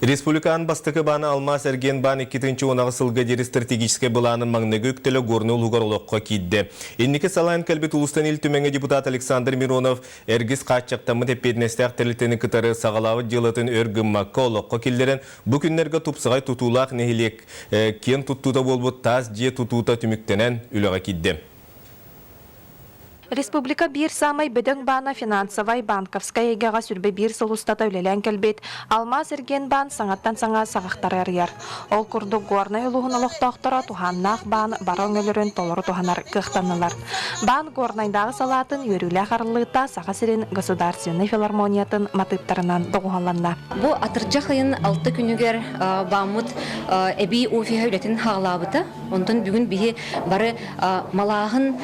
Республикаан бастакы баана Алмаас эргиэн баан 2018 сылга диэри стратегическай былаанын маҥнайгы үктэлэ Горнай улууһугар олоххо киирдэ. Инники салайан кэлбит улуустан Ил Түмэҥҥэ депутат Александр Миронов Эргис хааччахтаммыт эппиэтинэстээх тэрилтэни кытары саҕалаабыт дьыалатын өр гыммакка олоххо киллэрэн, бу күннэргэ тупсаҕай тутуулаах нэһилиэк киэн туттуута буолбут таас дьиэ тутуута түмүктэнэн үлэҕэ киирдэ. Республика биир саамай бөдөҥ баана финансовай, банковскай эйгэҕэ сүрбэ биир сыл устата үлэлээн кэлбит Алмаас эргиэн баан саҥаттан саҥа саҕахтары арыйар. Ол курдук Горнай улууһун олохтоохторо туһааннаах баан бары өҥөлөрүн толору туһанар кыахтаннылар. Баан Горнайдааҕы салаатын үөрүүлээх арыллыыта Саха сирин государственнай филармониятын матыыптарынан доҕуһуолланна. Бу атырдьах ыйын алта күнүгэр бааммыт эбии офиһа үлэтин хаалаабыта. Онтон бүгүн биһи бары малааһын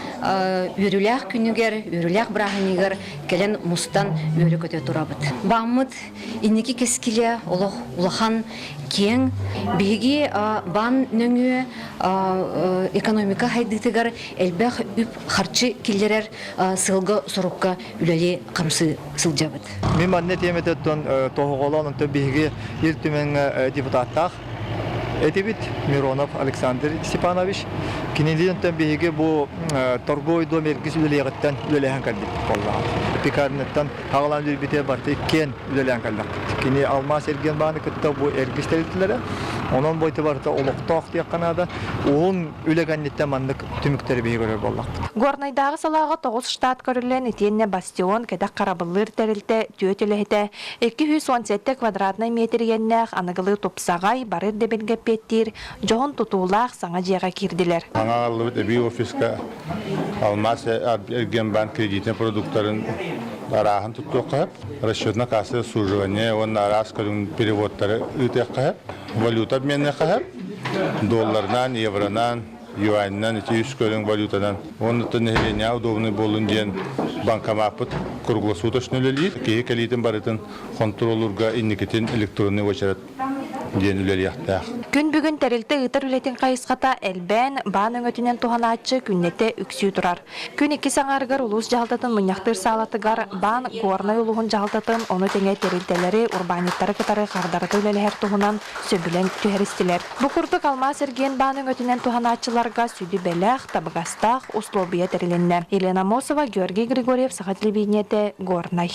үөрүүлээх күнүгэр, үөрүүлээх бырааһынньыгар кэлэн мустан үөрэ-көтө турабыт. Бааммыт инники кэскилэ олох улахан, киэҥ. Биһиги баан нөҥүө экономика хайдыытыгар элбэх үп-харчы киллэрэр сыалга-сорукка үлэлии-хамсыы сылдьабыт. Мин манна тиэмэтиттэн тоһоҕолоон онтон биһиги Ил Түмэҥҥэ депутаттаах этибит Миронов Александр Степанович. Кинилиинтэн биһиги бу торговый дом эргис үлэлиэҕиттэн үлэлэһэн кэлбиппит буоллаҕа. Пекарняттан аҕалан биэрбитэ барыта иккиэн үлэлээн кэллэхпит. Кини алмаас эргиэн бааны кытта бу эргис тэрилтэлэрэ. Онон бу ити барыта олохтоох диэххэ наада. Уһун үлэ кэнниттэн маннык түмүктэри биһиги көрөр буоллахпыт. Горнайдааҕы салааҕа тоҕус штат көрүллэн итиэннэ Бастион кэтэх харабыллыыр тэрилтэ түөрт үлэһитэ 217 квадратнай метр иэннээх аныгылыы тупсаҕай, бары ирдэбилгэ эппиэттиир дьоһун тутуулаах саҥа дьиэҕэ киирдилэр. Саҥа аҕаллыбыт эбии офиска Алмаас эргиэн кредитнэй продуктарын арааһын туттуохха сөп. Расчетно-кассовое обслуживание уонна араас көрүҥ переводтары ыытыахха сөп. Валюта обменныахха сөп. Долларынан, евронан, юаньынан ити үс көрүҥ валютанан. Оннуттан нэһилиэнньэҕэ удобный буоллун диэн банкомаппыт круглосуточно үлэлиир. Киһи кэлиитин барытын хонтуруоллуурга инникитин электронный очередь диэн үлэлиэхтээх. Күн бүгүн тэрилтэ ыытар үлэтин хайысхата элбээн, баан өҥөтүнэн туһанааччы күннэтэ үксүү турар. Күн иккис аҥаарыгар улуус дьаһалтатын мунньахтыыр саалатыгар баан Горнай улууһун дьаһалтатын, ону тэҥэ тэрилтэлэри, урбаанньыттары кытары хардарыта үлэлэһэр туһунан сөбүлэҥ түһэристилэр. Бу курдук алмаас эргиэн баан өҥөтүнэн туһанааччыларга сүдү бэлэх, табыгастаах услуобуйа тэрилиннэ. Елена Амосова, Георгий Григорьев, Саха телевидениетэ, Горнай.